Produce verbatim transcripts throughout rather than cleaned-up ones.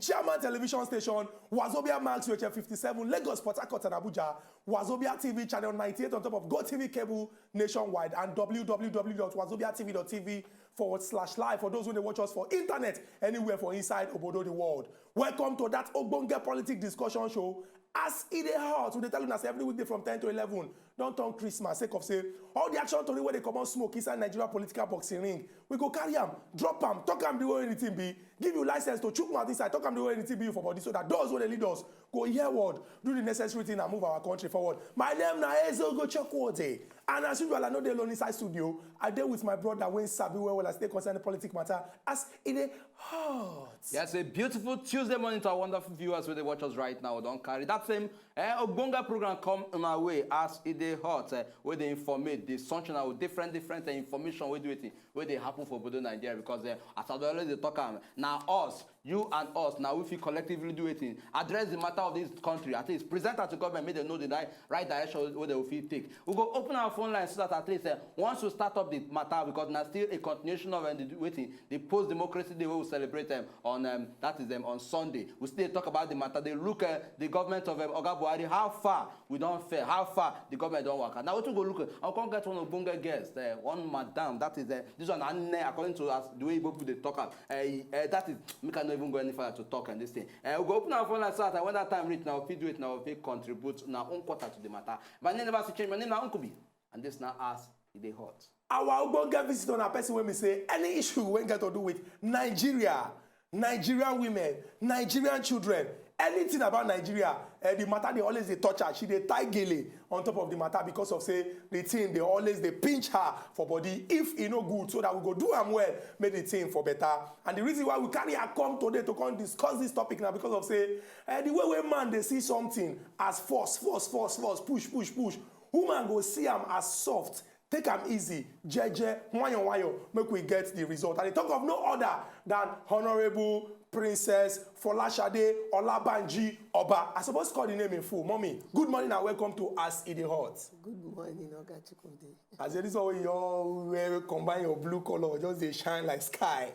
Chairman Television Station, Wazobia Max U H F fifty-seven, Lagos, Port Harcourt, and Abuja, Wazobia T V channel ninety-eight on top of GoTV cable nationwide, and www.wazobiatv.tv forward slash live for those who dey watch us for internet anywhere for inside obodo the world. Welcome to that ogbonge politic discussion show. As e dey hot, we dey tell una say every weekday from ten to eleven don turn Christmas, sake of say all the action tori wey dey comot smoke inside Nigeria political boxing ring, we go carry am, drop am, talk am the way anything be, give you license to chook mouth inside, talk am the way anything be for body, so that those wey dey lead us go hear word, do the necessary thing and move our country forward. My name na Ezeogo Chukwuode, and as usual, I no dey alone inside studio. I dey with my brother wey sabi well well as e dey concern the politic matter as e dey hot. Yes, a beautiful Tuesday morning to our wonderful viewers wey dey watch us right now. Don carry that same eh, ogbonge program come una way as e dey hot, eh, wey dey informate, dey sunshine with different different eh, information wey dey wetin wey dey happen for obodo Nigeria, because eh, as I dey always dey talk am, na us, you and us, na we fit collectively do wetin, address the matter of this country, at least present am to government make dem know the right, right direction wey dem go fit take. We go open our phone line so that at least eh, once we start up the matter, because na still a continuation of eh, the wetin, the post-democracy day wey we celebrate um, on um, that is um, on Sunday. We still dey talk about the matter. Dey look uh, the government of um, Oga Buhari, how far we don fail, how far the government don waka. Now wetin we go look at, I come get one ogbonge guest, uh, one madam, that is uh, this one Anne, according to as the way Igbo people dey talk am. Uh, uh, that is, make I no even go any further to talk on this thing. Uh, we go open our phone line so that when that time reach, now we fit do it, now we fit contribute na own quarter to the matter. My name never still change. My name na Nkubi, and this na as e dey hot. Our ogbonge visitor na person wey be say any issue wey get to do with Nigeria, Nigerian women, Nigerian children, anything about Nigeria, eh, the matter dey always dey touch her. She dey tie gele on top of the matter because of say the thing dey always dey pinch her for body. If e no good, so that we go do am well, make the thing for better. And the reason why we carry her come today to come discuss this topic na because of say eh, the way wey man dey see something as force, force, force, force, push, push, push, woman go see am as soft, take am easy, jeje, nwayo nwayo, make we get the result. I dey talk of no other than Honourable Princess Folashade Olabanji Oba. I suppose call the name in full. Mommy, good morning and welcome to As E Dey Hot. Good morning, Oga Chukwudi. As a result, you all wear combine your blue color, just dey shine like sky.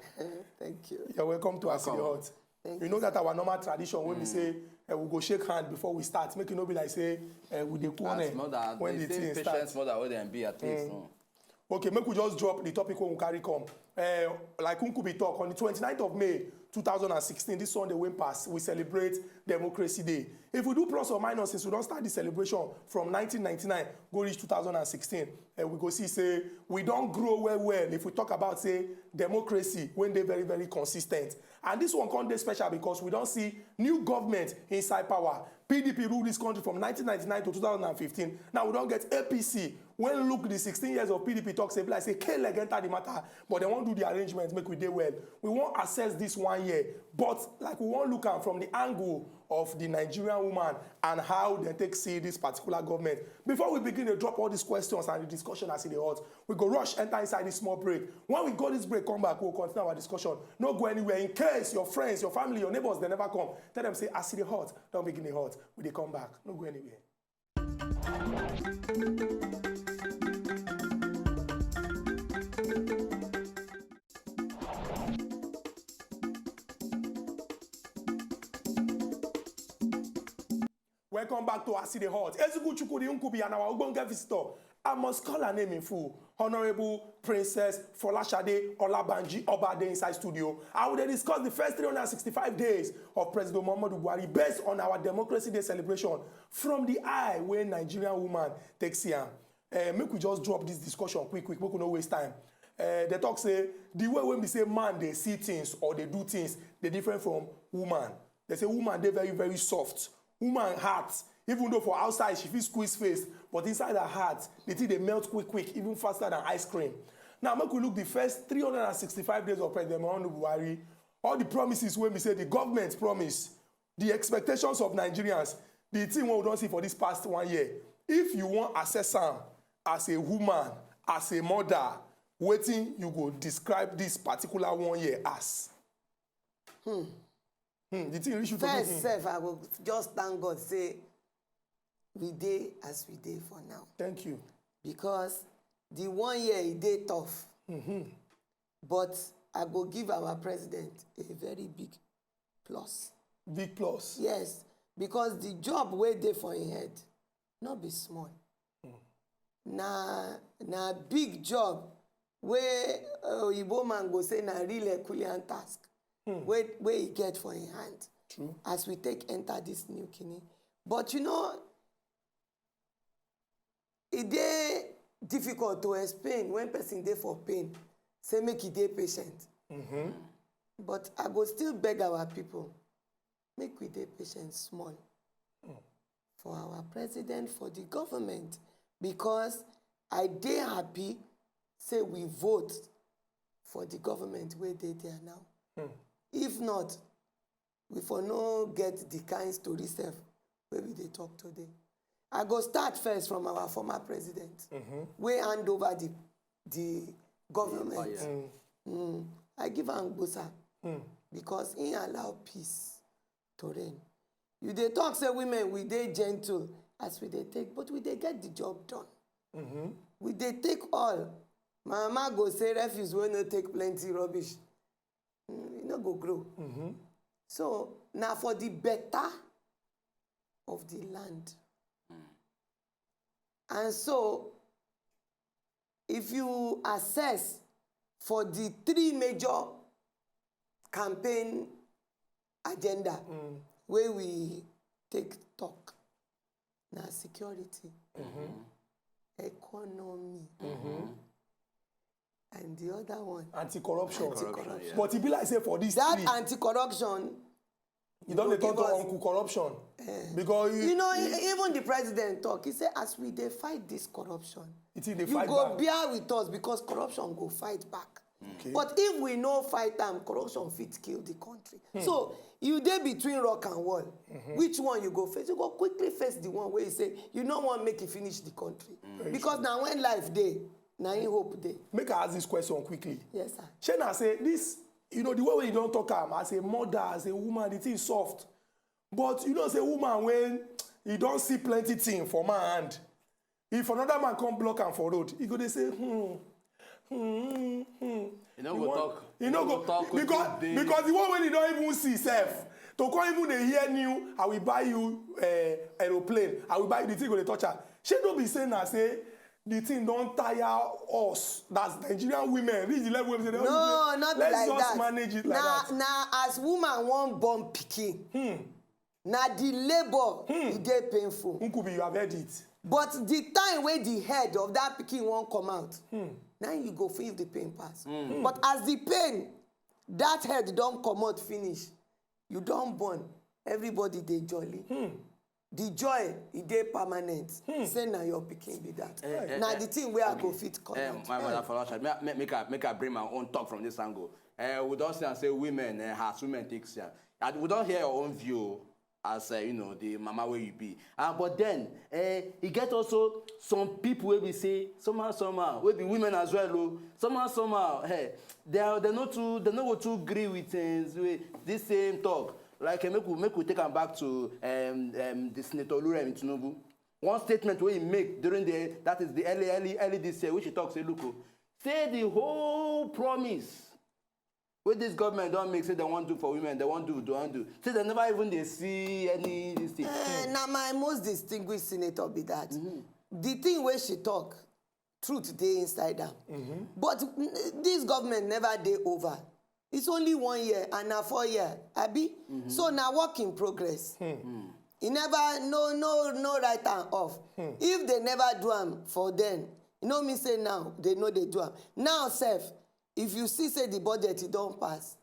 Thank you. You're welcome to As E Dey Hot. Thank you know that our normal tradition wey be say eh, we go shake hand before we start, make e no be like say eh, we dey quarrel As mother, when they the say thing patience start. Mother wey dem be at least. Mm. No. Okay, make we just drop the topic wey we carry come. Eh, like Nkubi talk, on the twenty-ninth of May two thousand and sixteen, this Sunday wey pass, we celebrate Democracy Day. If we do plus or minus, since we don start the celebration from nineteen ninety-nine go reach two thousand and sixteen, eh, we go see say we don grow well well if we talk about say democracy wey dey very very consistent. And this one come dey special because we don see new government inside power. P D P rule this country from nineteen ninety-nine to two thousand and fifteen. Now we don get A P C. When look the sixteen years of P D P talk say be like say K-leg enter the matter, but dem wan do the arrangement make we dey well. We wan assess this one year, but like we wan look am from the angle of the Nigerian woman and how dem take see this particular government. Before we begin to drop all these questions and the discussion as e dey hot, we go rush enter inside this small break. When we go this break, come back, we'll continue our discussion. No go anywhere. In case your friends, your family, your neighbors, they never come, tell them say as e dey hot, don begin dey hot. We dey come back. No go anywhere. Welcome back to As E Dey Hot. Ezigu Chukwudi Nkubi and our ogbonge visitor, I must call her name in full, Honourable Princess Folashade Olabanji Oba dey inside studio. And we dey discuss the first three hundred and sixty-five days of President Muhammadu Buhari based on our Democracy Day celebration from the eye wey Nigerian woman take see am. Eh, make we just drop this discussion quick quick, make we no waste time. Eh, they talk say the way wey be say man dey see things or dey do things dey different from woman. They say woman dey very very soft. Woman heart, even though for outside she fit squeeze face, but inside her heart the thing dey melt quick quick, even faster than ice cream. Now make we look the first three hundred and sixty-five days of President Muhammadu Buhari. All the promises wey be say the government promise, the expectations of Nigerians, the thing wey we don see for this past one year, if you wan assess am as a woman, as a mother, wetin you go describe this particular one year as? Hmm. Hmm, the thing reach you to First me. Hmm. Sef, I go just thank God say we dey as we dey for now. Thank you. Because the one year e dey tough. Mm-hmm. But I go give our president a very big plus. Big plus. Yes, because the job wey dey for im head no be small. Na na big job wey uh, oyibo man go say na real Herculean task wey wey e get for im hand. True. As we take enter this new kini, but you know e dey difficult to explain when person dey for pain say make e dey patient. But I go still beg our people, make we dey patient small for our president, for the government, because I dey happy say we vote for the government wey dey there now. If not, we for no get the kind story sef wey we dey talk today. I go start first from our former president wey hand over the the government. I give am gbosa because he allow peace to reign. You dey talk say women we dey gentle as we dey take, but we dey get the job done. We dey take all. My mama go say refuse wey no take plenty rubbish, mm, e no go grow. So na for the better of the land. And so if you assess for the three major campaign agenda wey we take talk, na security, economy, and the other one, Anti-corruption. Anti-corruption. But e be like say for this That three, anti-corruption, you don dey go talk to give us- Uncle Corruption. Because you know, e- even the president talk, he say as we dey fight this corruption, It dey you fight go back. Bear with us because corruption go fight back. Okay. But if we no fight am, corruption fit kill the country. So you dey between rock and wall. Which one you go face? You go quickly face the one wey you say you no wan make e finish the country. Because na when life dey, na im hope dey. Make I ask this question quickly. Yes, sir. Shey na say this, you know, the way wey you don talk am as a mother, as a woman, the thing soft. But you know say woman when e don see plenty thing for man hand, if another man come block am for road, e go dey say, hmm, hmm, hmm. You no go talk. You no go talk because wetin dey. Because the one wey you don even see sef, to come even dey hear new, I will buy you uh, aeroplane, I will buy you, the thing go dey touch am. Shey no be say na say the thing don tire us, that's Nigerian women, reach the level wey we say, No, not be let's like just that. Manage it like na that. Na as woman wan born pikin, na the labour e dey painful. Nkubi, you have heard it. But the time wey the head of that pikin wan come out, na you go feel the pain pass. But as the pain, that head don comot finish, you don born, everybody dey jolly. The joy e dey permanent. Say na your pikin be that. Na the thing wey I go fit Eh, connect. my mother for Russia. Make, make, make, I, make I bring my own talk from this angle. Uh, we don't say and say women, uh, as women take care. And we don't hear your own view as uh, you know the mama where you be. Uh, but then uh, e get also some people wey be say somehow somehow wey be women as well o, somehow somehow eh, they are they no too they no go too gree with uh, with this same talk. Like uh, make we make we take am back to um, um, the senator Oluremi Tinubu. One statement wey he make during the that is the early early early this year, which he talk say look o, say the whole promise wey this government don make say dem wan do for women, dem wan do, dem wan do, say dem never even dey see any this thing. Eh, na my most distinguished senator be that. The thing wey she talk, truth dey inside am. But mm, this government never dey over. It's only one year and na four year, abi? So na work in progress. E never no no no write am off. If they never do am for then, e no mean say now they no dey do am. Now sef, if you see say the budget e don pass,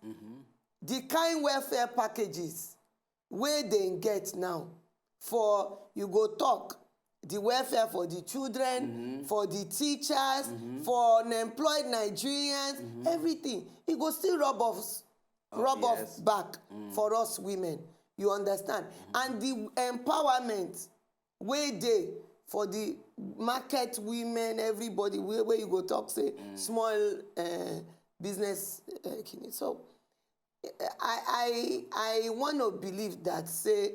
the kind welfare packages wey dem get now for you go talk the welfare for the children, for the teachers, for unemployed Nigerians, everything, e go still rub off rub off Yes. Back for us women. You understand? And the empowerment wey dey for the market women, everybody wey wey you go talk say small uh, business uh, kini. So I I I want to believe that say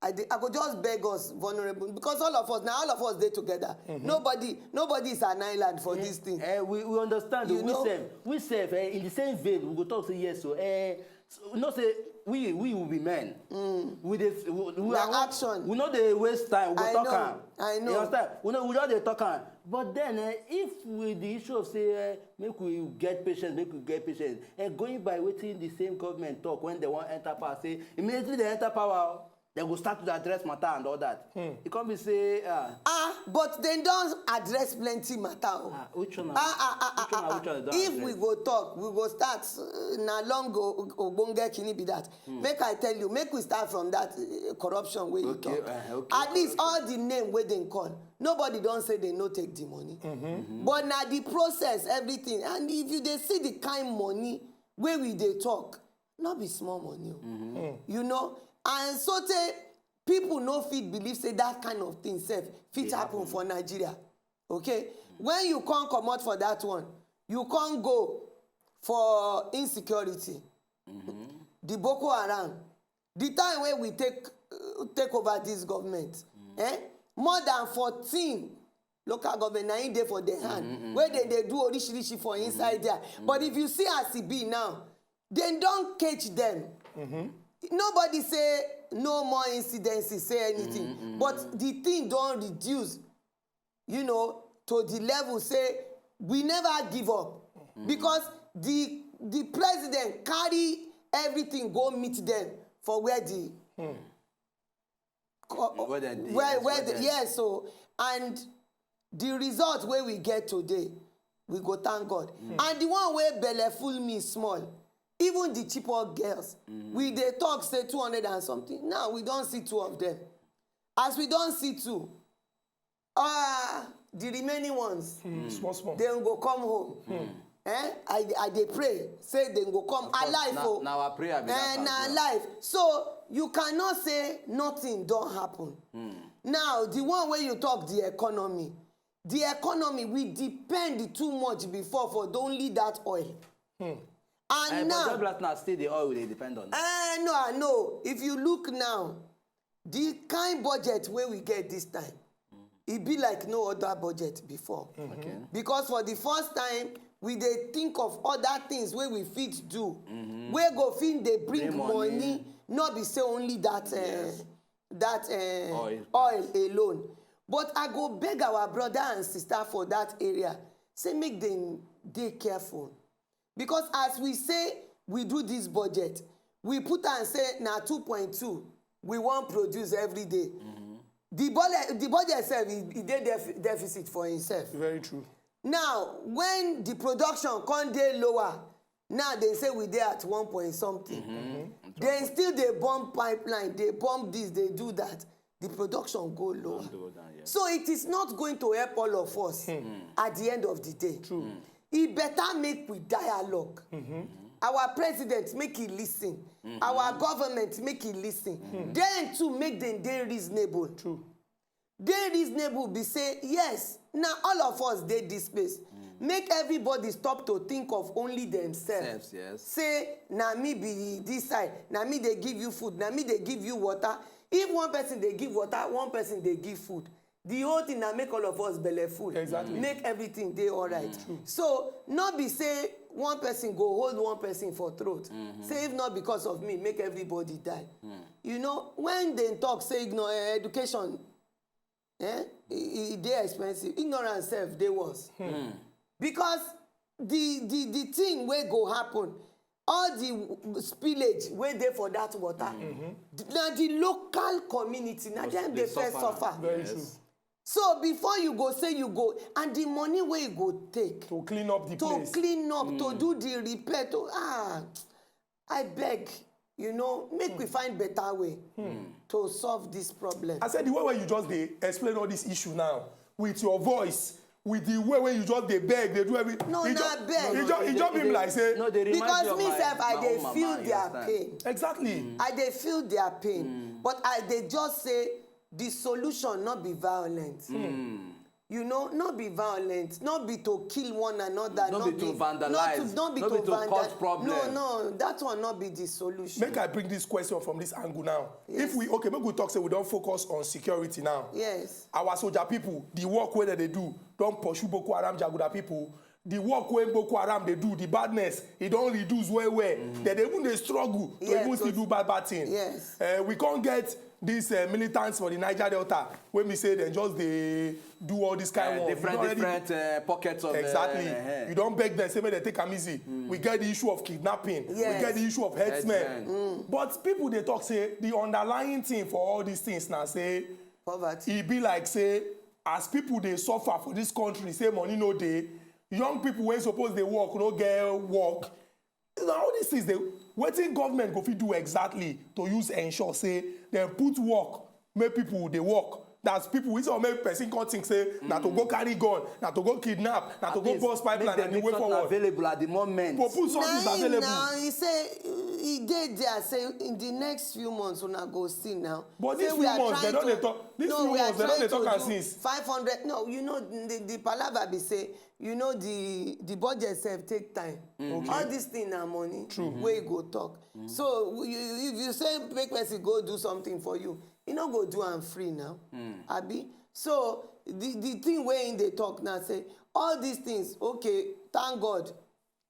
I dey, I go just beg us vulnerable because all of us now all of us dey together. Nobody nobody is an island for this thing. Eh, we, we understand You we know? Sef we sef eh, in the same vein we go talk say yes o eh, so, you know say we we will be men. We dey we, we Na are- action. We no dey waste time. We go I talk know, am. I know. You understand? We no we just dey talk am. But then, eh, if with the issue of say, eh, make we get patience, make we get patience, eh, going by wetin the same government talk when they wan enter power, say immediately they enter power, oh, they go start to address matter and all that. E come be say, ah, Ah, but dem don address plenty matter o. Ah, which one? Ah, ah, ah, ah, Which one? ah, Which one? If we go talk, we go start, uh, na long o- ogbonge kini be that. Make I tell you, make we start from that uh, corruption wey you Okay, talk. Uh, okay. At least all the name wey dem call, nobody don say dem no take the money. But na the process, everything, and if you dey see the kind money wey we dey talk, no be small money o. You know, and so tey people no fit believe say that kind of thing sef fit happen for Nigeria. Okay, when you come comot for that one, you come go for insecurity, the Boko Haram, the time wey we take uh, take over this government, eh, more than fourteen local government na im dey for their hand, wey dem dey do orishirishi for inside there. But if you see as e be now, dem don catch dem. Nobody say no more incidences, say anything, but the thing don reduce, you know, to the level say we never give up, because the the president carry everything go meet them for where the co- Where they dey, where yes, where where the they- yes, so, and the result wey we get today, we go thank God. And the one wey belle full me small, even the Chibok girls, we dey talk say two hundred and something. Now we don see two of them. As we don see two, ah, the remaining ones, Small, small. dem go come home. Eh? I, I dey pray say dem go come alive Na, o. na our prayer be that. Eh, As na well. Life. So you cannot say nothing don happen. Now, the one wey you talk, the economy, the economy, we depend too much before for only that oil. And Eh, now, but that blast na still the oil we dey depend on. Eh, no, I know. If you look now, the kind budget wey we get this time, e be like no other budget before. Okay. Because for the first time, we dey think of other things wey we fit do, wey go fit dey bring Bring money. money, no be say only that uh, Yes. that uh, Oil. Oil alone. But I go beg our brother and sister for that area, say make dem dey careful. Because as we say we do this budget, we put am say na two point two we wan produce every day. The budget, the budget sef, e e dey def- deficit for himself. Very true. Now, when the production come dey lower, now dem say we dey at one point something. Dem still dey bomb pipeline, dey bomb this, dey do that. The production go lower. Go down, yes. So it is not going to help all of us at the end of the day. E better make we dialogue. Our president make e listen. Our government make e listen. Then too make dem dey reasonable. True. Dey reasonable be say yes, na all of us dey this place. Make everybody stop to think of only themselves. Selves, yes. Say na me be this side, na me dey give you food, na me dey give you water. If one person dey give water, one person dey give food, the whole thing na make all of us belle full. Exactly. Make everything dey alright. So no be say one person go hold one person for throat. Say if not because of me, make everybody die. You know, when dem talk say igno- eh, education eh, e e dey expensive, ignorance sef dey worse. Because the the the thing wey go happen, all the spillage wey dey for that water, na the local community, na dem dey first suffer. Very Yes. True. So before you go say you go, and the money wey you go take To clean up the to place. Clean up, to do the repair, to ah, I beg, you know, make we find better way to solve this problem. I said the way where you just dey explain all this issue now with your voice, with the way where you just dey beg, dey do everything. No, It na just- beg. It just, it just be like say No, they remind Because me of me my, sef, I my dey own mama, feel you their understand? Pain. Exactly. I dey feel their pain, but I dey just say the solution no be violence. You know, no be violence, no be to kill one another, No be to vandalize, no be no to be to vandal- cause problem. No, no, that one no be the solution. Make I bring this question from this angle now. Yes. If we okay, make we talk say we don focus on security now. Yes. Our soldier people, the work wey dem dey do, don pursue Boko Haram jaguda people, the work wey Boko Haram dey do, the badness, e don reduce well well. Dem dey even dey struggle to Yeah, even to- still do bad bad thing. Yes. Uh, we come get these uh, militants for the Niger Delta wey be say dem just dey do all this kind Uh, work. You different don already- different uh, pockets of Exactly. Uh, uh, You don beg them, say make dem take am easy. We get the issue of kidnapping. We Yes. Get the issue of herdsmen. But people dey talk say the underlying thing for all these things na say Poverty. E be like say as people dey suffer for this country, say money no dey, young people wey suppose dey work no get work. Na all these things dey, wetin government go fit do exactly to use ensure say dem put work, make people dey work? That's people, instead of make person come think say na to go carry gun, na to go kidnap, na to go At burst least make pipeline, dem and the make way something forward. Available at the moment. But put something Na him available. Now he say he dey there say in the next few months una go see now. But Say these we few are months, they trying don dey to- talk. These no, few we are months, they don trying dey talk to am do since. Five hundred. No, you know the the palava be say you know the the budget sef take time. All this thing na money wey you go talk. So you, if you say make person go do something for you, e no go do am free now. Abi? So the the thing wey him dey talk now say all these things, okay, thank God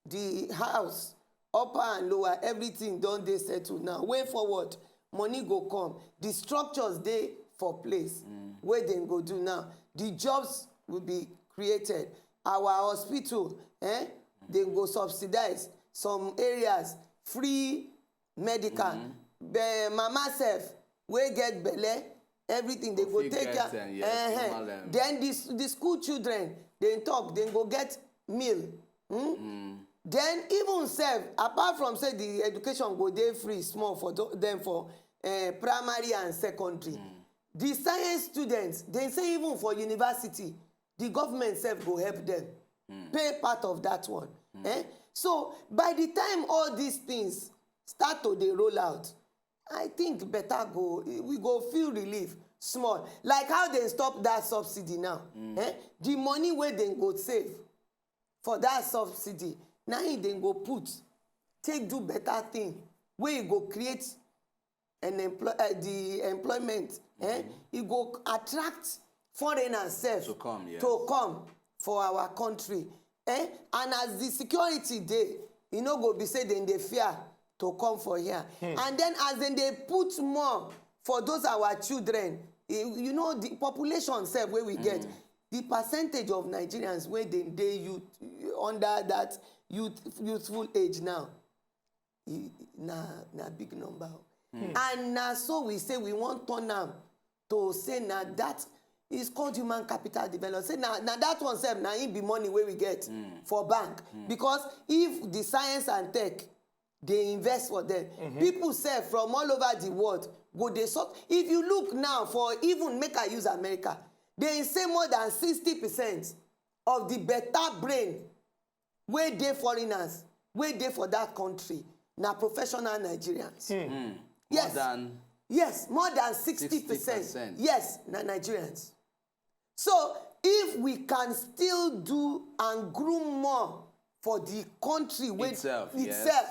the house, upper and lower, everything don dey settled now. Way forward, money go come. The structures dey for place wey dem go do now. The jobs will be created. Our hospital, eh, dem go subsidize some areas, free medical. The mama sef wey get belle, everything dey go Fit take get, care. eh, yes, Ehen. normal, em. Then the s- the school children, dem talk, dem go get meal. Hmm? Then even sef, apart from say the education go dey free small for tho- them for eh, primary and secondary, the science students, dem say even for university, the government sef go help them pay part of that one. Eh? So by the time all these things start to dey roll out, I think better go, we go feel relief small. Like how dem stop that subsidy now. Eh? The money wey dem go save for that subsidy, na im dem go put take do better thing wey e go create an employ uh, the employment. Eh? E go attract foreigners sef To come, yes. to come for our country. Eh? And as the security dey, e no go be say dem dey fear to come for here. And then as dem dey put more for those our children, eh, you know the population sef wey we get, the percentage of Nigerians wey dem dey youth under that youth youthful age now, e- na na big number o. And na so we say we wan turn am to say na that is called human capital development. Say na na that one sef na im be money wey we get for bank, because if the science and tech dey invest for them, people sef from all over the world go dey sort. If you look now for, even make I use America, dem say more than sixty percent of the better brain wey dey foreigners wey dey for that country na professional Nigerians. Yes. More than Yes, more than sixty percent. Sixty percent. Yes, na Nigerians. So if we can still do and groom more for the country wey Itself, yes. itself,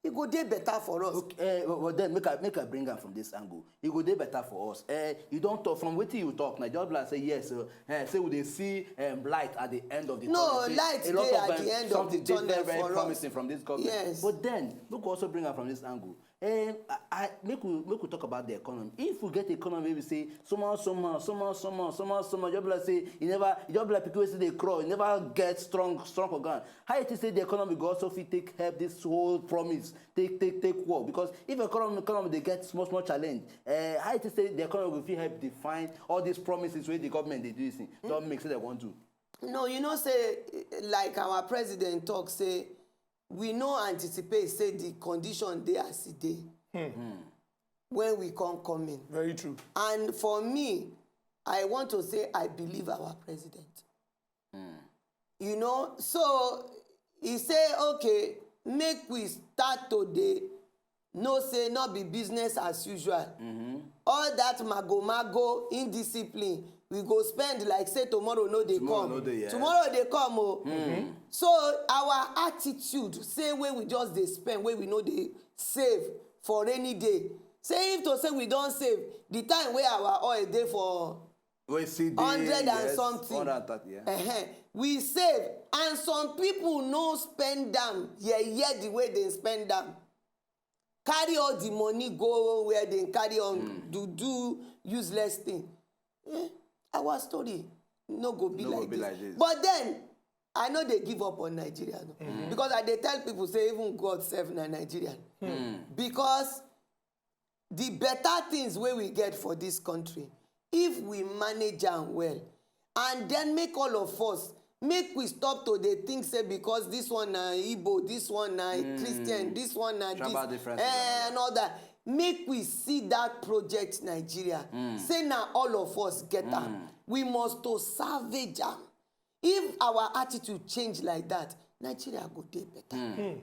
e go dey better for us. Okay, uh, well, well, then make I make I bring am from this angle. E go dey better for us. Uh, you don talk from wetin you talk now. Just like say yes, uh, uh, say we dey see um, light at the end of the No, tunnel. Say light a lot dey of at um, the end of something the dey tunnel very very for us. Promising from this government. Yes. But then make we also bring am from this angle. Um, I, I make we make we talk about the economy. If we get economy, we say somehow, somehow, somehow, somehow, somehow, somehow, just be like say you never, you just be like people wey still dey crawl, you never get strong, strong for ground. How you think say the economy go also fit take help this whole promise take take take work? Because if economy economy dey get small small challenge, uh, how you think say the economy go fit help define all these promises wey the government dey do this thing? Don make say dem wan do. No, you know say eh, like our president talk say we no anticipate say the condition dey as e dey when we come come in. Very true. And for me, I want to say I believe our president. You know, so he say okay, make we start today. No say no be business as usual. All that mago mago, indiscipline, we go spend like say tomorrow no dey Tomorrow come. No dey, yes. Tomorrow dey come o. So our attitude say wey we just dey spend, wey we no dey save for rainy day. Say if to say we don save, the time wey our oil dey for We see the, Hundred and yes, something. Hundred and thirty, yeah. Ehen. We save, and some people no spend am. Yeah, yeah, the way they spend am. Carry all the money go where they carry on do do useless thing. Eh, our story no go be No go like be this. Like this. But then, I know they give up on Nigeria, no? Because I dey tell people say even God serve na Nigerian. Because the better things wey we get for this country, if we manage am well, and then make all of us, make we stop to dey think say because this one na Igbo, this one na Christian, this one na Tribal this, differences eh, and all that. Make we see that project Nigeria. Say na all of us get am. We must to salvage am. If our attitude change like that, Nigeria go dey better.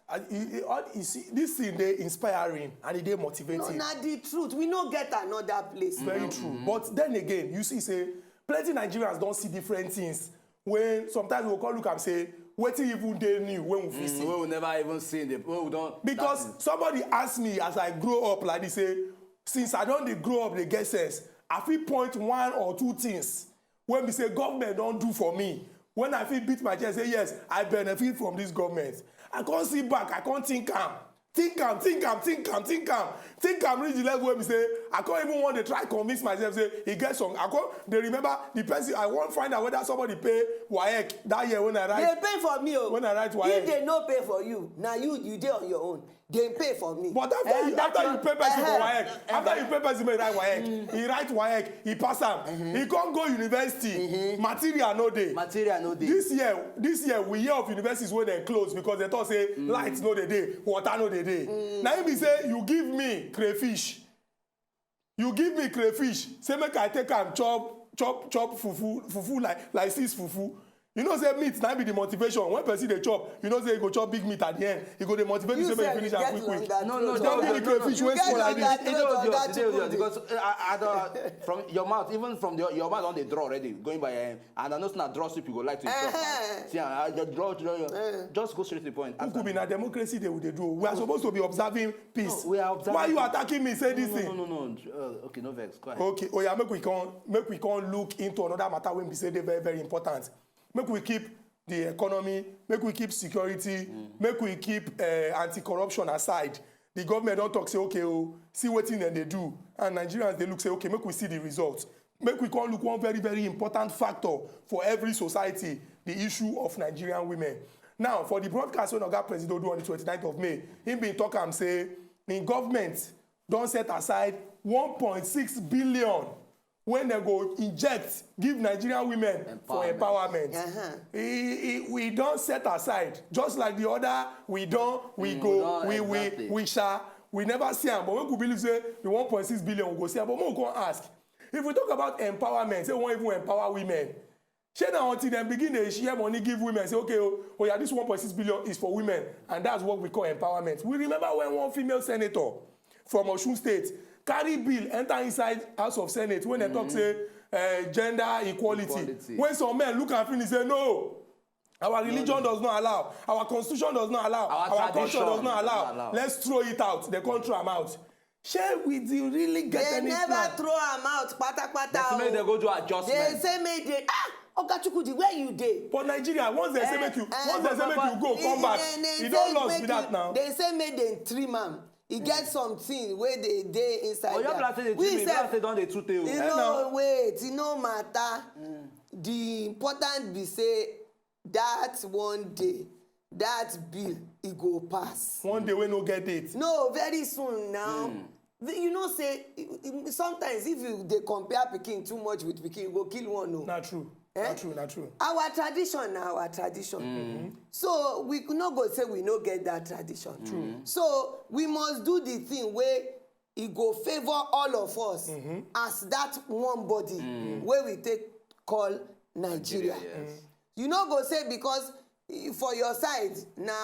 And you, you, all- you see, this thing dey inspiring and e dey No, motivating. Na the truth. We no get another place. Very Now. True. But then again, you see, say plenty Nigerians don see different things. When sometimes we go come look and say, wetin even dey new when we fit see. Wey we never even see the wey we don. Because somebody ask me as I grow up like this, say, since I don dey grow up, dey get sense, I fit point one or two things wey be say government don do for me. When I fit beat my chest, say, yes, I benefit from this government. I come sit back, I come think am. Think am, think am, think am, think am, think am reach the level wey be say I come even want to try convince myself say e get some. I come dey remember the person. I wan find out whether somebody pay WAEC that year when I write. They pay for me o. When I write WAEC. If they no pay for you, na you you dey on your own. They pay for me. But after Eh, you that after you one- pay person for eh, WAEC, after you pay person make e write WAEC, he write WAEC, he pass am, he come go university, material no dey. Material no dey. This year, this year we hear of universities wey dem close because dem talk say light no dey dey, water no dey dey. Na him be say you give me crayfish, you give me crayfish, say make I take am chop chop chop fufu fufu like like six fufu. You know say meat na be the motivation. When person dey chop, you know say e go chop big meat at the end. E go dey motivate you You say make sef, you finish you am get quick quick. longer No, no, throat. no, Don't give me no, no, crayfish no. wey You get spoil like longer this. E dey throat, obvious, oga e dey obvious Chukwudi. Because uh, I, I don't, from your mouth, even from the, your mouth don dey draw already, going by your hand. And I know say na draw soup you go like to eat. Uh-huh. See, I just draw, draw, draw. Just go straight to the point. Kuku be na democracy dey we dey do. We are supposed to be observing peace. No, we are observing Why you peace. Attacking me say this No, thing? No, no, no, no. Uh, okay, no vex. Quiet. Okay, oya, make we come make we come look into another matter wey be say dey very very important. Make we keep the economy, make we keep security, make we keep uh, anti-corruption aside. The government don talk say okay o, see wetin dem dey do, and Nigerians dey look say okay, make we see the result. Make we come look one very very important factor for every society, the issue of Nigerian women. Now, for the broadcast wey Oga Presido do on the twenty-ninth of May, he bin talk am say im government don set aside one point six billion wey dem go inject give Nigerian women for empowerment. Uh-huh. E, e, we don set aside, just like the other, we don, we Mm, go, we we, don, we, exactly. We shall. We never see am, but make we believe say the one point six billion we go see am. But make we come ask, if we talk about empowerment, say we wan even empower women, shey na until dem begin dey share money give women, say okay o, oya, this one point six billion is for women, and that's what we call empowerment. We remember when one female senator from Osun State carry bill enter inside House of Senate when dem talk say uh, gender equality. Equality. When some men look am finish say no, our religion does not allow, our constitution does not allow, Our our culture tradition does not does allow. not allow. Let's throw it out. Dem come throw am out. Shey we dey really get They any never plan? Throw am out patapata. Dem say make O. dem go do They adjustment. Say make they ah, Oga Chukwudi, where you dey? But Nigeria, once they say Eh, make you, eh. Once they say make you go, come Eh, back. eh, You say don lost make be that you- now. They say make dem trim am. E get something wey dey dey inside Oyo there. Black say dey We trim, sef- Black say don dey too tey o. E Eh, no now. Wait, e no matter. The important be say that one day, that bill, e go pass. One day wey no get date. No, very soon now. The- You know say i- i- sometimes if you dey compare pikin too much with pikin, you go kill one o. Na true. Eh? Na true. Na true. Our tradition na our tradition. So we no go say we no get that tradition. True. So we must do the thing wey e go favour all of us as that one body wey we take call Nigeria. Yes. You no go say because eh, for your side na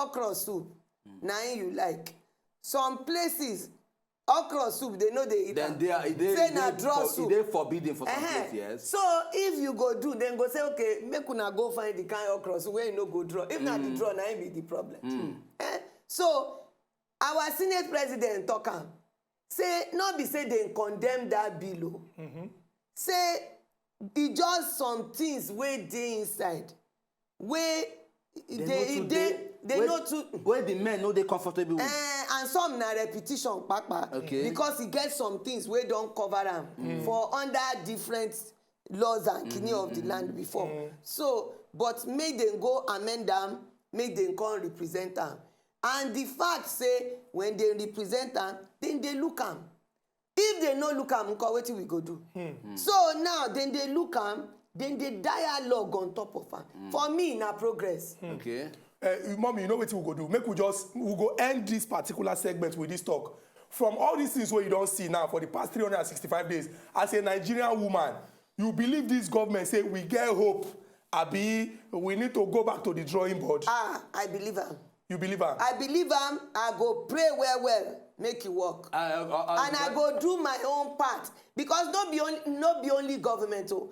okra soup na im you like. Some places okra soup they no dey eat Then am. they are, e dey, Say e na dey draw for, soup. E dey forbidden for some Ehen. places, yes. So if you go do, dem go say okay, make una go find the kind okra soup wey no go draw. If na the draw, na im be the problem. Eh? So our senate president talk am say no be say dem condemn that bill o. say e just some things wey dey inside wey They dey no too dey dey- dey wey- no too wey the men no dey comfortable with. Eh, and some na repetition papa Okay. because e get some things wey don cover am for under different laws and kini of the land before so but make dem go amend am make dem come represent am and the fact say when dem represent am dem dey look am if dem no look am nko wetin we go do so now dem dey look am dem dey dialogue on top of am for me na progress. Okay. Uh, mommy, you know what we go do? Make we just we go end this particular segment with this talk. From all these things where you don't see now for the past three hundred sixty-five days, as a Nigerian woman, you believe this government say we get hope. Abi, we need to go back to the drawing board. Ah, I believe am. You believe am? I believe am. I go pray well well, make e work. Uh, uh, uh, and I go do my own part because no be only no be only government o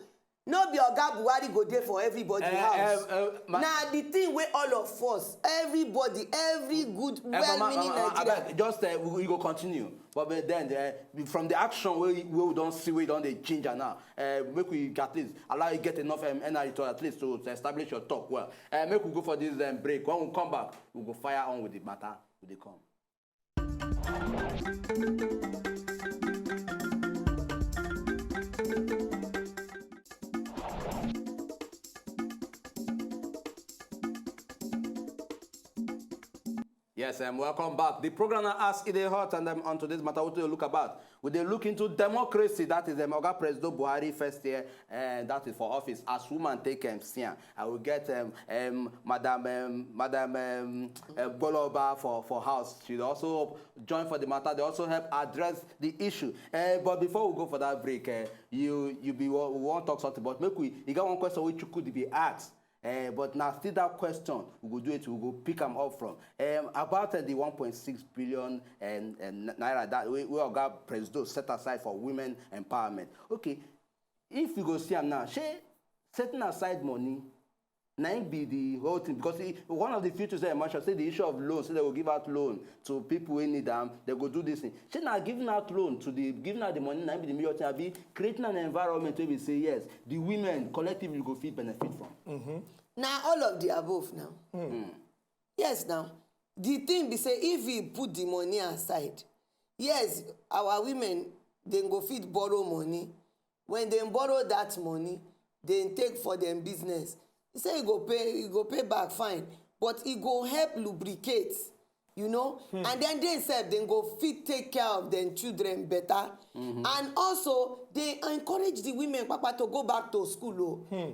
no be oga buhari go dey for everybody Eh, house eh, eh, ma- na the thing wey all of us everybody every good Eh, well mama, meaning mama, nigeria abeg, just uh, we, we go continue, but, but then uh, from the action wey wey we don see wey don dey change am now, uh, make we at least allow you get enough um, energy to at least to, to establish your talk well. Uh, make we go for this um, break. When we come back, we go fire on with the matter. We dey come. Yes, um, welcome back. The program now as it is hot, and um, on today's matter, what we look about? We dey look into democracy. That is um, Oga Presido Buhari first year, and that is for office. As woman take um, Sian, I will get um, um, Madam um, Madam um, uh, Goloba for, for house. She also join for the matter. They also help address the issue. Uh, but before we go for that break, uh, you you be wa- we wan talk something, but make we e get one question wey Chukwudi be ask. Uh, but na still that question we go do it we go pick am up from um, about uh, the one point six billion um, um, naira that wey wey oga presido set aside for women empowerment. Okay, if you go see am now, shey setting aside money na im be the whole thing? Because e, one of the few things wey I mention say the issue of loan, say they go give out loan to people wey need am, they go do this thing. Shey na giving out loan to the giving out the money na im be the major thing, abi creating an environment wey be say yes, the women collectively go fit benefit from? na all of the above now. yes now the thing be say if we put the money aside yes our women dem go fit borrow money when dem borrow that money dem take for dem business e say e go pay e go pay back fine but e go help lubricate you know and then dem sef dem go fit take care of dem children better and also dey encourage the women papa to go back to school o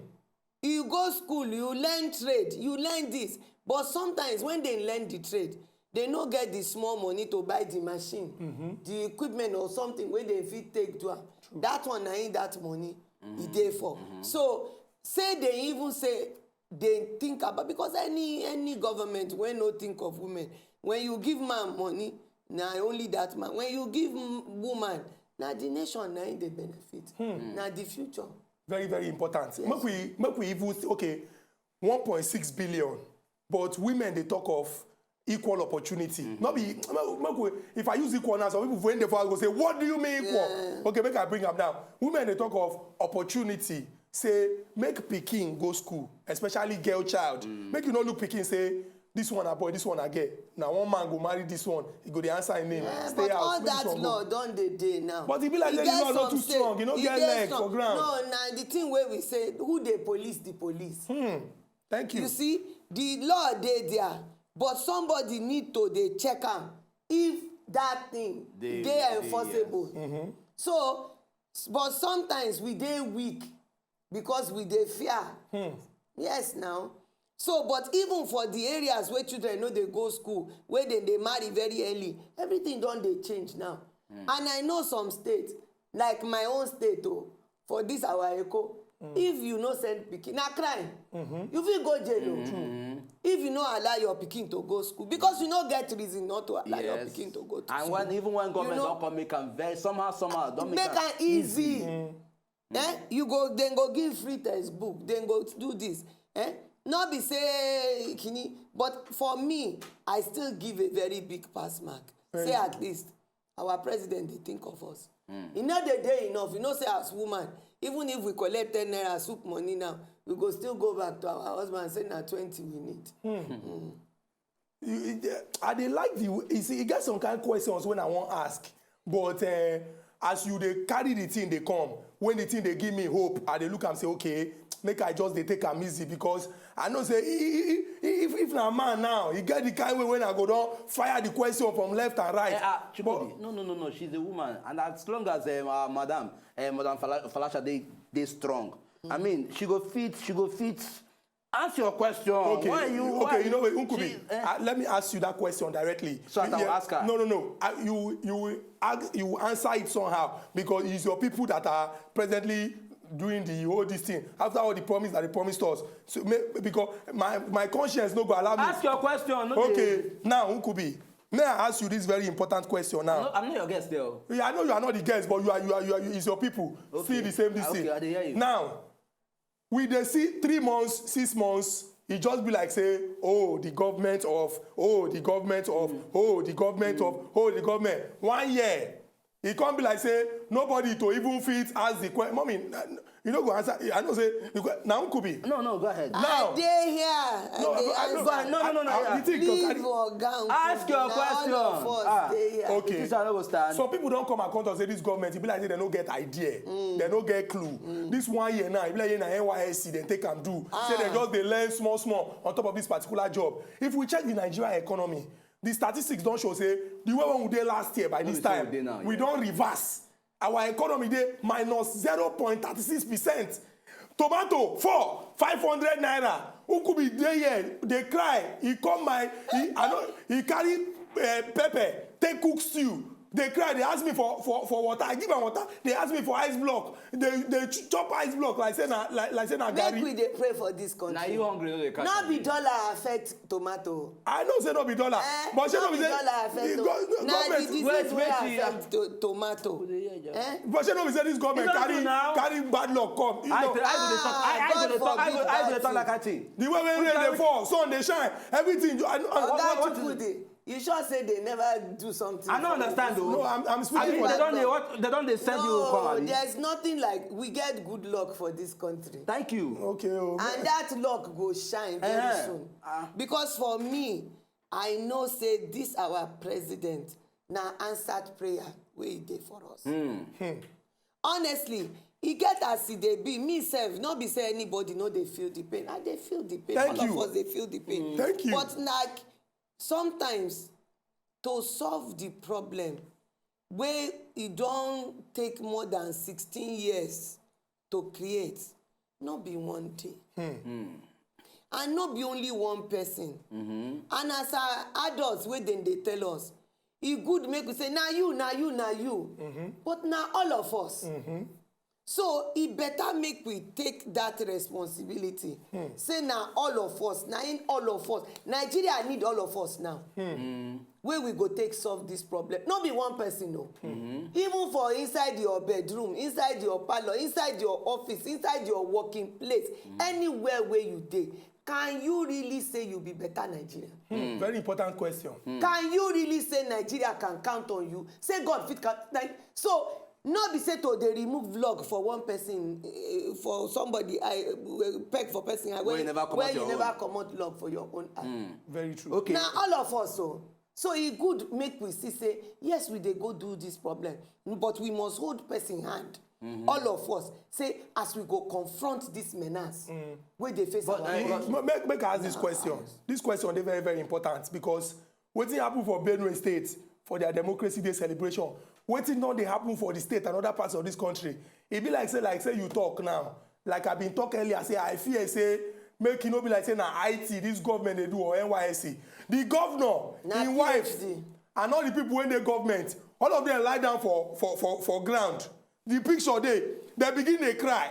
you go school you learn trade you learn this but sometimes when dem learn the trade dem no get the small money to buy the machine the equipment or something wey dem fit take do am that one na im that money e dey for so say dem even say dey think about because any any government wey no think of women when you give man money na only that man when you give m- woman na the nation na im dey benefit na the future. Very, very important. Make we make we even say, okay, one point six billion, but women they talk of equal opportunity. Not be make make we if I use equal now, some people when they fall go say, what do you mean equal? Yeah. Okay, make I bring up now. Women they talk of opportunity. Say make pikin go school, especially girl child. Make you no look pikin say this one a boy, this one a girl. Now one man go marry this one, he go the answer him name. Eh, Stay but house, all make this that one go. law don dey dey now. But e be like E say get the law no some too state- strong, e no e get get leg some- for ground. No, na the thing wey we say who dey police the police. Thank you. You see, the law dey there, but somebody need to dey check am if that thing Dey- dey dey, enforceable. So, s- but sometimes we dey weak because we dey fear. Yes, now. So, but even for the areas where children no dey go school, where dem dey marry very early, everything don dey change now. And I know some states, like my own state, oh, for this our echo, if you no send pikin, na crime. You fit go jail, oh. If you no allow your pikin to go school, because you no get reason not to allow your Yes. Pikin to go to And school. when even when government know, don come make am very somehow somehow don make make am am easy eh you go dem go give free textbook dem go do this eh no be say kini but for me I still give a very big pass mark say at least our president dey think of us e no dey dey enough you know say as woman Even if we collect ten naira soup money now, we go still go back to our husband say na twenty we need. You, you, I dey like the way, you see, e get some kind questions when I wan ask, but uh, as you dey carry the thing dey come, when the thing dey give me hope, I dey look am say, okay, make I just dey take am easy, because I know say if, if, if na man now, e get the kind way when I go don fire the question from left and right. Eh, ah, Chukudi, no, no, no, no. She's a woman, and as long as um, uh, Madam, uh, Madam Fala- Falasha, they they strong. I mean, she go fit, she go fit. Ask your question. Okay, Why you? okay, Why you know what, Nkubi, She- eh, uh, let me ask you that question directly. So I can Yeah, ask her. No, no, no. Uh, you you will ask, you will answer it somehow, because it's your people that are presently doing the whole this thing. After all the promise that they promised us, so may, because my my conscience no go allow me. Ask your question. No Okay, dey- now Nkubi, may I ask you this very important question now? No, I'm not your guest, though. Yeah, I know you are not the guest, but you are you are you are you, it's your people. Okay. Feel the same this Okay, thing. I dey hear you. Now, we dey see three months, six months, e just be like say, oh, the government of, oh, the government of, oh, the government of, oh, the government. One year, e come be like say nobody to even fit ask the question. Mommy, you no go answer. I know say the que- na Nkubi. No, no, go ahead. Now, I dey here. I No, dey I- I- answer. Go ahead. No, no, no, no, I- yeah. the thing go Leave carry- Oga Nkubi. Ask your Na all question. of us Ah. dey here. Okay. This one no go stand. Some people don come and come talk say this government, e be like say dem no get idea, dem no get clue. This one year now, e be like say na N Y S C dem take am do. Say dem Ah. just dey learn small small on top of this particular job. If we check the Nigeria economy, the statistics don show say the way when we dey last year by No this be so we time, dey now, we yeah. don reverse. Our economy dey minus zero point thirty six percent. Tomato four, five hundred naira. Nkubi dey here dey cry. He come my, he, I know, he carry uh, pepper take cook stew. Dey cry, dey ask me for for for water. I give am water. Dey ask me for ice block. Dey dey ch- chop ice block like say na like, like say na Make garri. We dey pray for this country. Na you hungry no dey catch No be am. Dollar affect tomato. I know say no be dollar, Eh, but shey no no be be say dollar affect the o. go- Na the government. disease Wait, wey wait, yeah. Affect to, tomato. Eh? But shey no be say this government It's not carry true now. carry bad luck come. You I know, tell I go dey talk. I I go dey God talk. I go forbid I go dey that talk like thing. that thing. The way when Which rain kind dey fall, sun dey shine, everything. I, I, Oga what- Chukwudi, you sure say they never do something? I no for understand you? o. No, I'm- I'm speaking Abi for they the don dey what they don dey send you come No, abi. There's nothing like we get good luck for this country. Thank you. Okay, oh. And that luck go shine very Eh, soon. ah. Because for me, I know say this our president na answered prayer wey e dey for us. Honestly, e get as e dey be. Me sef, no be say anybody no dey feel the pain. I dey feel the pain. Thank All you. Of us dey feel the pain. Thank you. But like sometimes to solve the problem wey e don take more than sixteen years to create, no be one day. And no be only one person. And as our adults wey dem dey tell us, e good make we say na you, na you, na you. But na all of us. So e better make we take that responsibility. Say na all of us, na in all of us. Nigeria need all of us now. Wey we go take solve this problem. No be one person o. Even for inside your bedroom, inside your parlour, inside your office, inside your working place, anywhere wey you dey, can you really say you be better Nigerian? Hmm, very important question. Can you really say Nigeria can count on you? Say God fit count. Like, so no be say to dey remove luck for one person, eh, for somebody, I eh, peg for person eye, Wey you never comot where you your never own. Comot luck for your own eye. Very true. Okay. Na all of us o. So e good make we see say yes, we dey go do this problem, but we must hold person hand. All of us say as we go confront this menace wey dey face But, our eh, country. Ma- make, make I ask this question. This question dey very, very important because wetin happen for Benue State for their Democracy Day celebration, wetin don dey happen for the state and other parts of this country? E be like say, like say you talk now. Like I been talk earlier, say I fear say make e no be like say na I T this government dey do or N Y S C. The governor, Na him wife, P H D. And all the people wey dey government, all of them lie down for for for for ground. The picture dey, dem begin dey cry.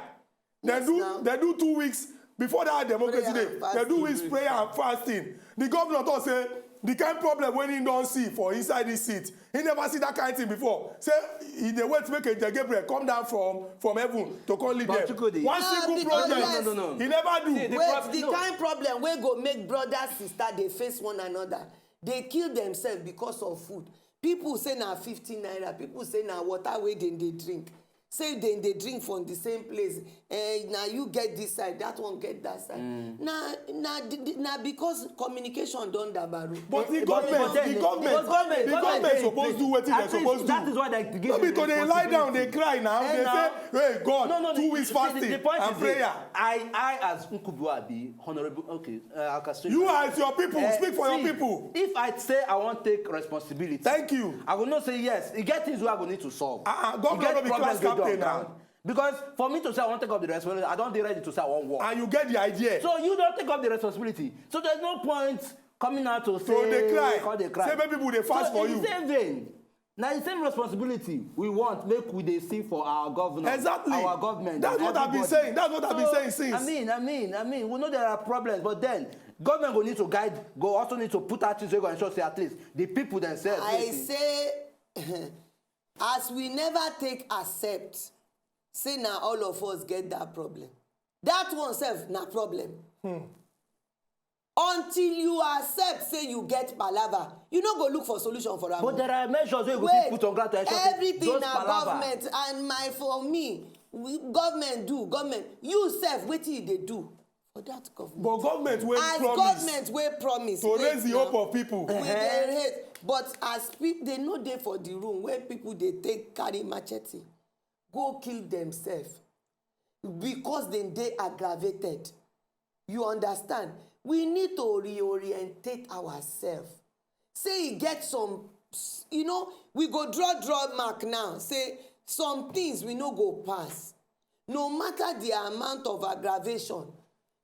Dem Yes, do now. dem do two weeks before that Democracy Prayer Day. and Dem do fasting. Weeks prayer and fasting. The governor talk say the kind problem wey he don see for inside this seat, he never see that kind thing before. Say he dey wait make Angel Gabriel come down from from heaven to come lead But them. Chukwudi. One No, simple because project, yes. No, no, no, no. He never do. See, the Wait, prob- the no. Kind problem wey go make brother sister dey face one another, dey kill themselves because of food. People say na fifty naira, people say na water wey dem dey drink. Say dem dey drink from the same place. Eh, na you get this side, that one get that side. Na na the- the- na because communication don dabaru. But the But- but government, then the the government, government- the government government dey suppose play. do wetin At dem least suppose do. that is why they give No be them to dey lie down, dey responsibility. Cry now. Eh, Dey now. say, hey God, No, no, no, two the- weeks the- fasting the point and is this. Prayer. I, I as Nkubu Abi, honorable, okay, uh, I can still You as your people, Eh, speak for see, your people. If I say I wan take responsibility, Thank you. I go know say yes, e get things wey I go need to solve. Ah, ah, E governor get no be problems class wey dey on captain now. Ground. Because for me to say I wan take up the responsibility, I don dey ready to say I wan work. And you get the idea. So you don take up the responsibility. So there's no point coming out to say So dey cry. Come dey cry. Say make people dey fast So for in you. The same vein, na the same responsibility we want make we dey see for our governor. Exactly. Our government. That's And what I've been everybody. saying. That's what I've been So, saying since. I mean, I mean, I mean, we know there are problems, but then government go need to guide, go also need to put out things wey go ensure say at least the people themselves. I dey- say, as we never take accept, say na all of us get that problem. That one sef na problem. Until you accept say you get palava, you no go look for solution for am. But there are measures wey you go Wait, fit put on ground to ensure say everything those na palava. Government and my for me, we, government do, government. You sef, wetin you dey do for that government? But government wey As promise government wey promise to wait raise the now. hope of people. We dey hate, but as people dey no dey for the room wey people dey take carry machete go kill themselves because dem dey aggravated. You understand? We need to reorientate ourselves. Say e get some, you know, we go draw draw mark now. Say some things we no go pass. No matter the amount of aggravation,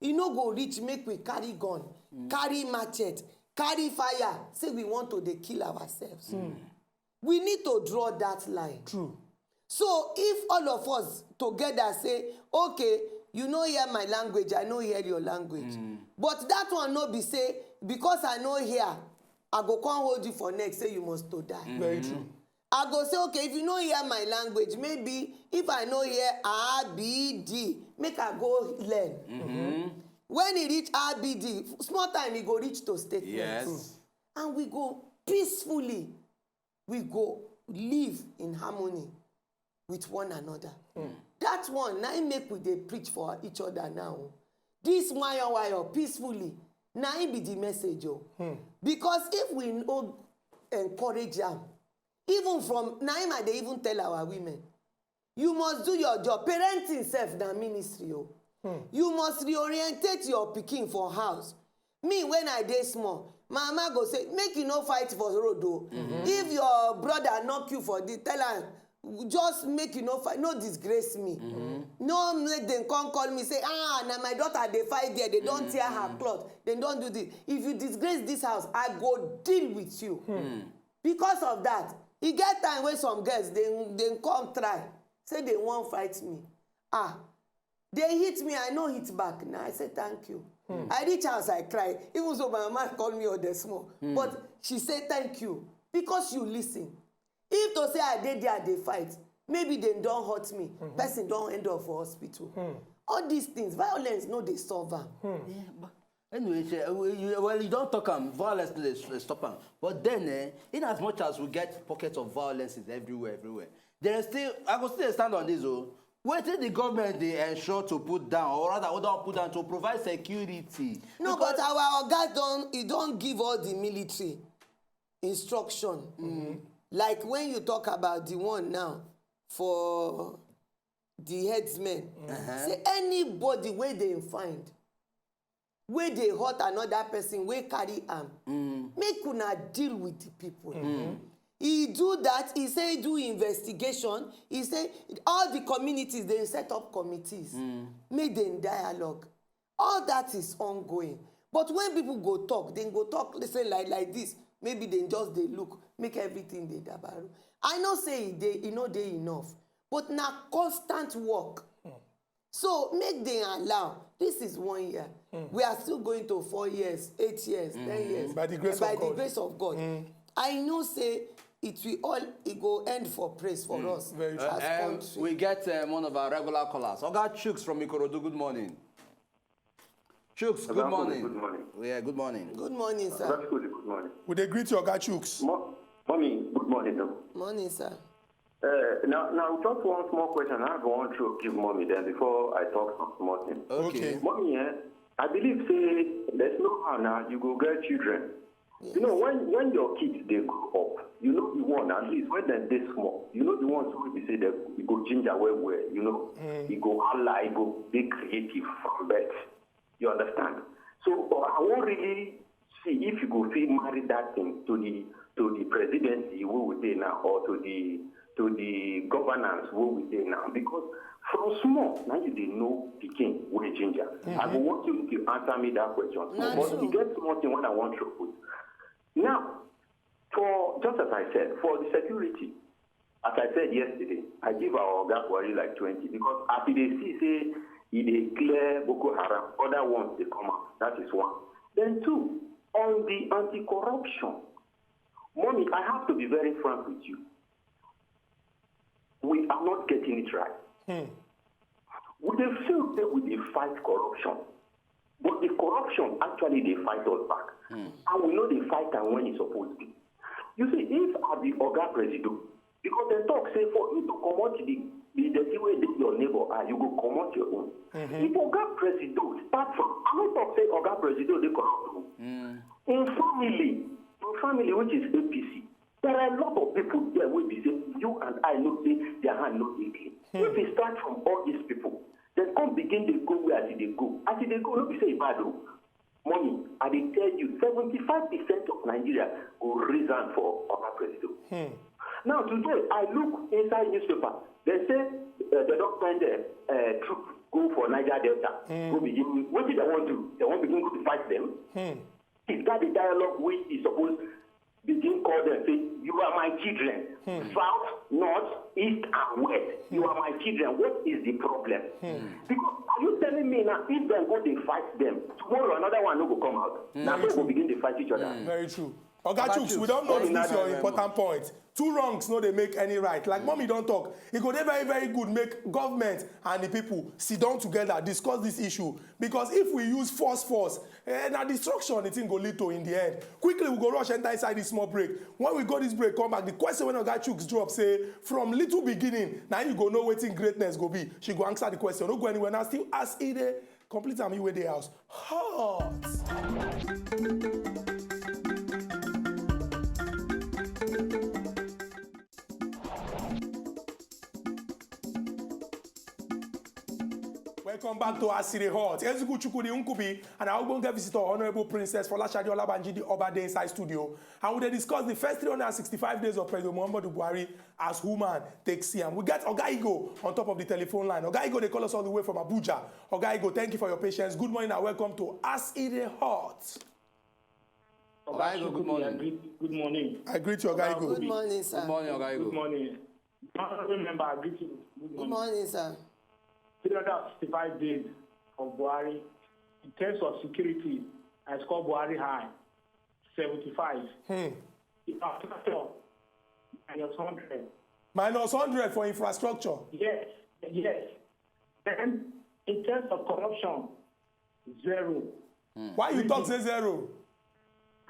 e no go reach make we carry gun, carry machete, carry fire. Say we want to dey kill ourselves. We need to draw that line. True. So if all of us together say, okay, you no hear my language, I no hear your language. But that one no be say, because I no hear, I go come hold you for neck, say you must to die. Very true. I go say, okay, if you no hear my language, maybe if I no hear A, B, D, make I go learn. When e reach A, B, D, small time e go reach to statement. Yes. And we go peacefully, we go live in harmony with one another. That one na im make we dey preach for each other now. This wayo wayo peacefully, na im be the message o. Because if we no encourage am, even from na im I dey even tell our women, you must do your job. Parenting sef na ministry o. You must reorientate your pikin for house. Me, when I dey small, my mama go say, make you no fight for road o. If your brother knock you for this, tell am, just make you no fight, no disgrace me. No make dem come call me say, ah, na my daughter dey fight there, dem don tear her cloth, dem don do this. If you disgrace this house, I go deal with you. Because of that, e get time wey some girls dey dey come try say dem wan fight me. Ah, dem hit me, I no hit back. Na I say thank you. I reach house, I cry. Even so, my mama call me other small, but she say thank you because you listen. If to say I dey there dey fight, maybe dem don hurt me, person don end up for hospital. All these things, violence no dey solve am. Yeah, but anyway, she, uh, we- you- well, you don talk am. Violence no dey s- stop am. But then, eh, in as much as we get pockets of violences everywhere, everywhere, there is still, I go still dey stand on this o. Wetin the government dey ensure to put down, or rather, we don put down to provide security. No, Because- but our oga don e don give all the military instruction. Like when you talk about the one now for the headsmen, say anybody wey dem find wey dey hurt another person wey carry am, make una deal with the people. He do that, he say do investigation, he say all the communities dem set up committees, make dem dialogue. All that is ongoing. But when people go talk, dem go talk say like like this, maybe dem just dey look, make everything dey dabaru. I know say e dey, e no dey enough, but na constant work. So make dem allow. This is one year. We are still going to four years, eight years, ten years. By the grace By of the God. Grace of God. I know say it will all, it go end for praise for us Very true. as Um, country. We get um, one of our regular callers. Oga Chuks from Ikorodu, good morning. Chuks, good Oga Chuks, morning. Good morning. Yeah, good morning. Good morning, sir. That's good. Good morning. We dey greet you, Oga Chuks. Mo- Mommy, good morning. No. Morning, sir. Uh, now, now, just one small question. I go on to give mommy then before I talk some small thing. Okay. Mommy, eh, I believe say there's no how now you go get children. You know, when when your kids they grow up, you know the one at least when dem dey small, you know the ones wey be say dem e go ginger well well, you know, e go hala, e go dey creative from birth. You understand? So uh, I wan really see if you go fit marry that thing to the to the presidency wey we dey now or to the to the governance wey we dey now because from small na you dey know pikin wey ginger. I go want you to answer me that question. Na But true. E get small thing wey I wan throw put. Now, for just as I said, for the security, as I said yesterday, I give our oga Buhari like twenty because as e dey see say e dey clear Boko Haram, other ones dey come out. That is one. Then two, on the anti-corruption, mommy, I have to be very frank with you. We are not getting it right. We dey feel say we dey fight corruption, but the corruption actually dey fight us back, and we no dey fight am when e suppose be. You see, if I be oga presido, because dem talk say for you to comot the the dirty wey dey your neighbor eye, you go comot your own. If oga presido start from, I no talk say oga presido dey corrupt o. Im family, im family which is A P C, there are a lot of people there wey be say you and I know say their hand no dey clean. If e start from all these people, dem come begin dey go where as e dey go. As e dey go, no be say e bad o. Mommy, I dey tell you, seventy-five percent of Nigeria go raise hand for oga presido. Now today, I look inside newspaper, dem say uh, dem don send uh, uh, troop go for Niger Delta, go begin, wetin dem wan do? Dem wan begin go dey fight dem? Is that the dialogue wey e suppose begin call dem say, you are my children? South, north, east and west, you are my children. What is the problem? Because are you telling me now if dem go dey fight dem, tomorrow another one no go come out? Na so go begin dey fight each other. Very true. Oga Chuks, we don notice this your important point. Two wrongs no dey make any right. Like mommy don talk, e go dey very very good make government and the people sit down together discuss this issue, because if we use force force, eh, na destruction the thing go lead to in the end. Quickly we go rush enter inside this small break. When we go this break come back, the question wey Oga Chuks drop say from little beginning na you go know wetin greatness go be. She go answer the question. No go anywhere, na still as e dey complete am, you wey dey house. Hot. Welcome back to Asire Hot. Ezuku Chukwudi Nkubi and our ogbonge visitor, Honorable Princess Folashade Olabanji, the Oba dey inside studio. And we dey discuss the first three hundred sixty-five days of President Muhammadu Buhari as woman take see am. We get Oga Igo on top of the telephone line. Oga Igo dey call us all the way from Abuja. Oga Igo, thank you for your patience. Good morning and welcome to Asire Hot. Oga Igo, good morning. Good morning. I greet you, Oga Igo. Good morning, sir. Good morning, Oga Good Igo. Morning. Honorable member, I greet you. Good Good morning. Morning, sir. Three hundred sixty-five days of Buhari. In terms of security, I score Buhari high, seventy-five. Hmm. Infrastructure, minus hundred. Minus hundred for infrastructure. Yes, yes. Then, in terms of corruption, zero. Why you talk say zero?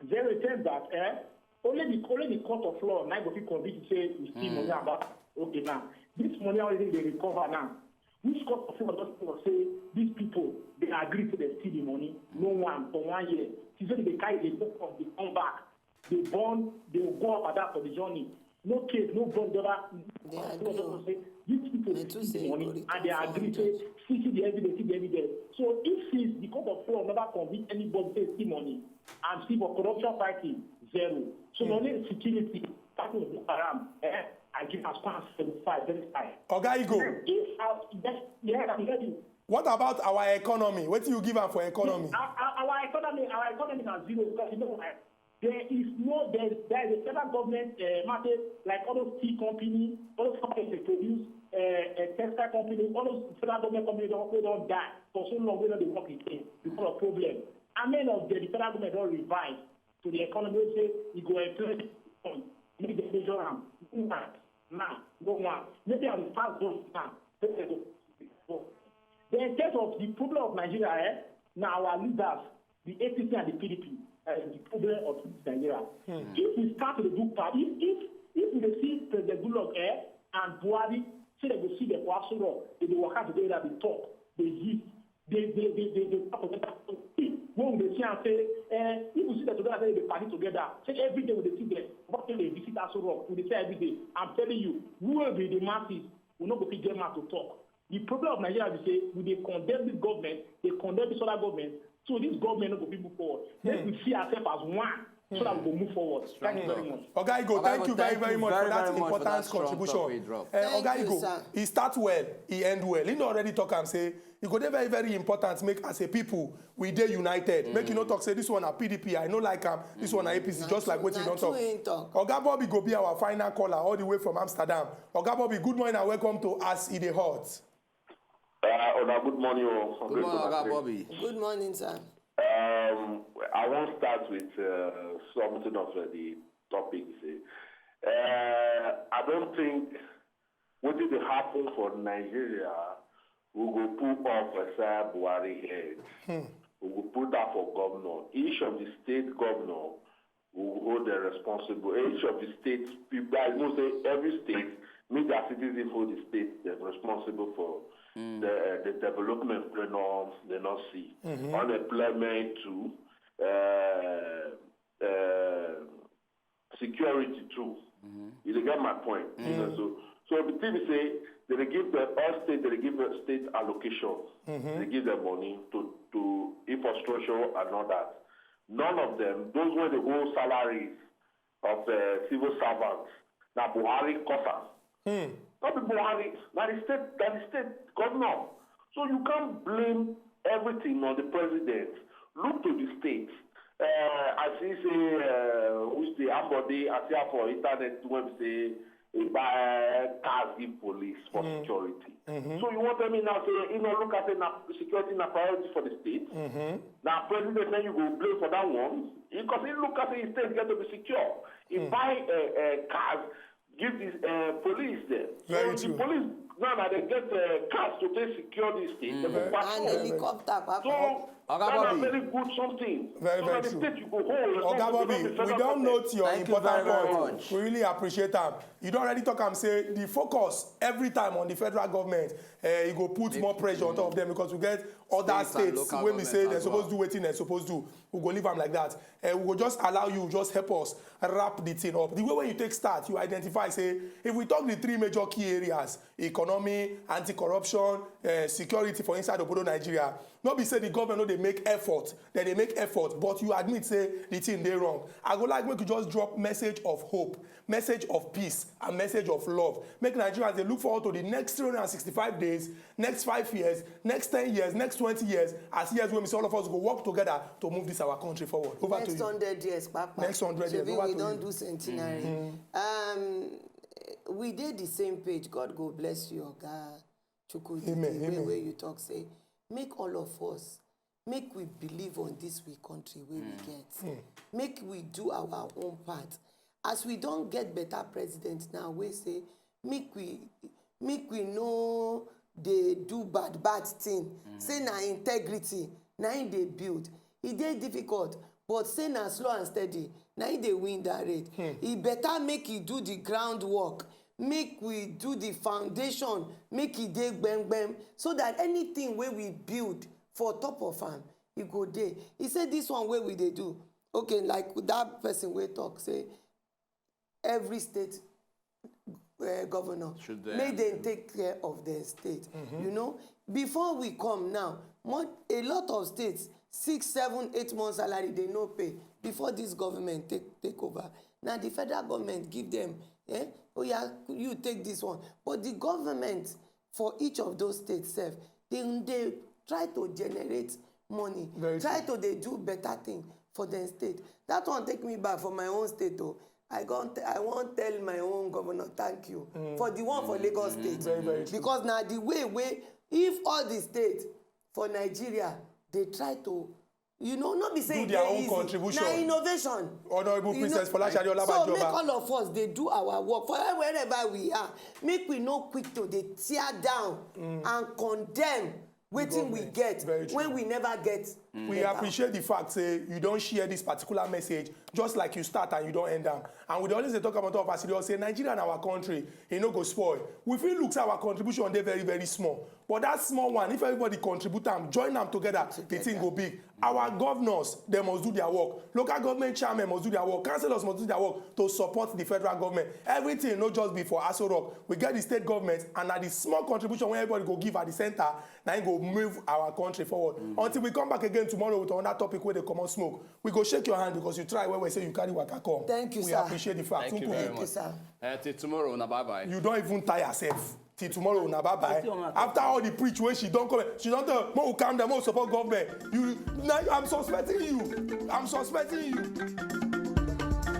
Zero in terms that eh, only the only the court of law now go fit convict you say you steal money about. Okay, now this money already dey recover now. Which court of law don tell us say these people dey agree say dem steal the money? No one for one year. She say dem dey carry dey go come dey come back, dey burn, dey go up and down for the journey. No case, no burn, never They court of agree law o. don say these people Na dey two steal the say money go dey and they confirm agree that. Say see see the evidence, see the evidence. So if since the court of law never convict anybody say steal money and still for corruption fighting, zero. So na only security, that is Boko Haram, eh, I give as pass seventy-five, very high. Oga Igo, If I, yes, yes, I'm ready. What about our economy? Wetin you give am for economy? Our, our, our economy, our economy na zero because you know why? There is no, there is, there is a federal government, uh, market, like all those tea company, all those companies they produce, uh, uh, textile company, all those federal government companies don't, they don't die for so long. We don't dey work again because of problem. How many of them the federal government don't revive to the economy? We say we go employ people, make them measure am. No one, now, no one. Maybe I will pass those now. Let them go. Then in terms of the problem of Nigeria, eh, now our leaders, the A P C and the P D P, uh, the problem of Nigeria. If we start to look back, if if if we dey see President Goodluck, eh, and Buhari, say they go see the for Aso Rock, they dey waka together, dey talk, dey gist, dey dey dey dey dey talk together. When we dey see am say, eh, if we see them together, say they dey party together, say every day we dey see them, what thing they visit Aso Rock, we dey see every day. I'm telling you, we will be the masses, we no go fit get mouth to talk. The problem of Nigeria be say we dey condemn this government, dey condemn this other government, so this government no go fit move forward. Make we see ourselves as one, so that we go move forward. Thank you very much. Oga Igo, Oga thank Igo, you very, thank very you much for very, that very much for important that strong contribution. Topic drop. Eh, Thank Oga you, Igo, sir. E start well, e end well. E no already talk am say e go dey very, very important make as a people we dey united. Make you no talk say this one na P D P, I no like am. This one na A P C, Na just like true- wetin you na don true talk. im talk. Oga Bobby go be our final caller all the way from Amsterdam. Oga Bobby, good morning and welcome to As E Dey Hot. Uh, una good morning, oh. Good morning, Oga Bobby. Good morning, sir. Um, I wan start with uh, something of uh, the topic. Say, uh, I don't think wetin dey happen for Nigeria, we go put up for Sir Buhari head. We go put that for governor. Each of the state governor will hold them responsible. Each of the state people, I know say every state make their citizens hold the state them responsible for the, uh, the development they no they no see. Unemployment too, uh, uh, security too. You dey get my point? You know, so so the thing is say they dey give them all state they dey give them state allocation. They give them money to to infrastructure and all that. None of them, those wey dey go salaries of uh, civil servants, na Buhari cause am. No be Buhari, na the state, na the state governor. So you can't blame everything on the president. Look to the state. Uh, I see say uh, which the Ambode, I see am for internet when say he buy cars give police for security. So you want tell me now say you know look at say na security na priority for the state. Now president then you go blame for that one because he look at say his state get to be secure. He buy uh, uh, cars give the uh, police there. Very so true. The police now na they get uh, cars to take secure the state. They go Very- And patrol. helicopter, papa. So Oga that's Bobby. A very good something. Very, so very na the true. State you go hold. Oga Bobby, we don note your Thank you important very, very point. Much. We really appreciate am. You don already talk am say the focus every time on the federal government, uh, e go put more pressure on top of them because we get other States and states local wey be say government dem as suppose well. Do wetin dem suppose do. We go leave am like that. Uh, we go just allow you, just help us wrap the thing up. The way when you take start, you identify say if we talk the three major key areas: economy, anti-corruption, uh, security for inside obodo Nigeria. No be say the government no dey make effort, dem dey make effort, but you admit say the thing dey wrong. I go like make you just drop message of hope, message of peace, and message of love. Make Nigerians dey look forward to the next three hundred and sixty-five days, next five years, next ten years, next twenty years, as years wey be say all of us go work together to move this our country forward. Over to Next you. hundred years, papa. Next hundred years, Shebi over we to don you. Do centenary. Um, we dey the same page. God go bless you, Oga Chukwudi. Amen, The way amen. Wey you talk say, make all of us, make we believe on this we country wey we get. Make we do our own part. As we don get better president now, wey say make we make we no dey do bad bad thing. Say na integrity, na im dey build. E dey difficult, but say na slow and steady, na im dey win that race. E better make e do the ground work, make we do the foundation, make e dey gbem gbem, so that anything wey we build for top of am, e go dey. E say this one wey we dey do, okay, like that person wey talk say every state uh, governor Should, uh, make dem take care of their state. You know, before we come now, mo- a lot of states six, seven, eight months salary dey no pay before this government take take over. Na the federal government give them, eh, oh yeah, you take this one. But the government for each of those states sef, they dey try to generate money, Very try to dey do better thing for dem state. That one take me back for my own state o. I go I wan tell my own governor thank you for the one for Lagos State. Very, very true. Because na the way wey if all the state for Nigeria dey try to, you know, no be say Do e their dey own easy. Contribution. Na innovation. Honourable You Princess know, Folashade so make Olabajoba. All of us dey do our work for wherever we are. Make we no quick to dey tear down and condemn wetin we Government. Get Very true. When we never get We appreciate the fact say you don share this particular message, just like you start and you don end am. And we dey always dey talk about, of as you say, Nigeria na our country, e no go spoil. We fit look say our contribution dey very, very small, but that small one, if everybody contribute am, join am together, the thing go big. Our governors, dem must do their work. Local government chairmen must do their work. Councillors must do their work to support the federal government. Everything no just be for Aso Rock. We get the state government, and na the small contribution wey everybody go give at the center, na im go move our country forward. Until we come back again tomorrow with another topic wey dey comot smoke, we go shake your hand because you try well well, say you carry waka come. Thank you, We sir. appreciate the fact. Thank you Nkubi. very Thank you, much. sir. Uh, till tomorrow, na bye bye. You don even tire sef. Till tomorrow, na bye bye. Wetin una talk? After all the preach wey she don come, she don tell, "Mo calm down, mo support government." You, now I'm suspecting you. I'm suspecting you.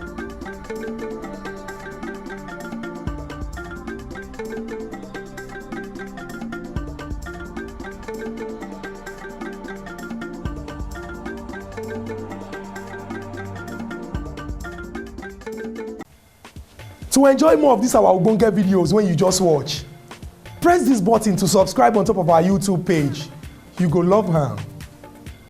To enjoy more of these our ogbonge videos when you just watch, press this button to subscribe on top of our YouTube page. You go love am.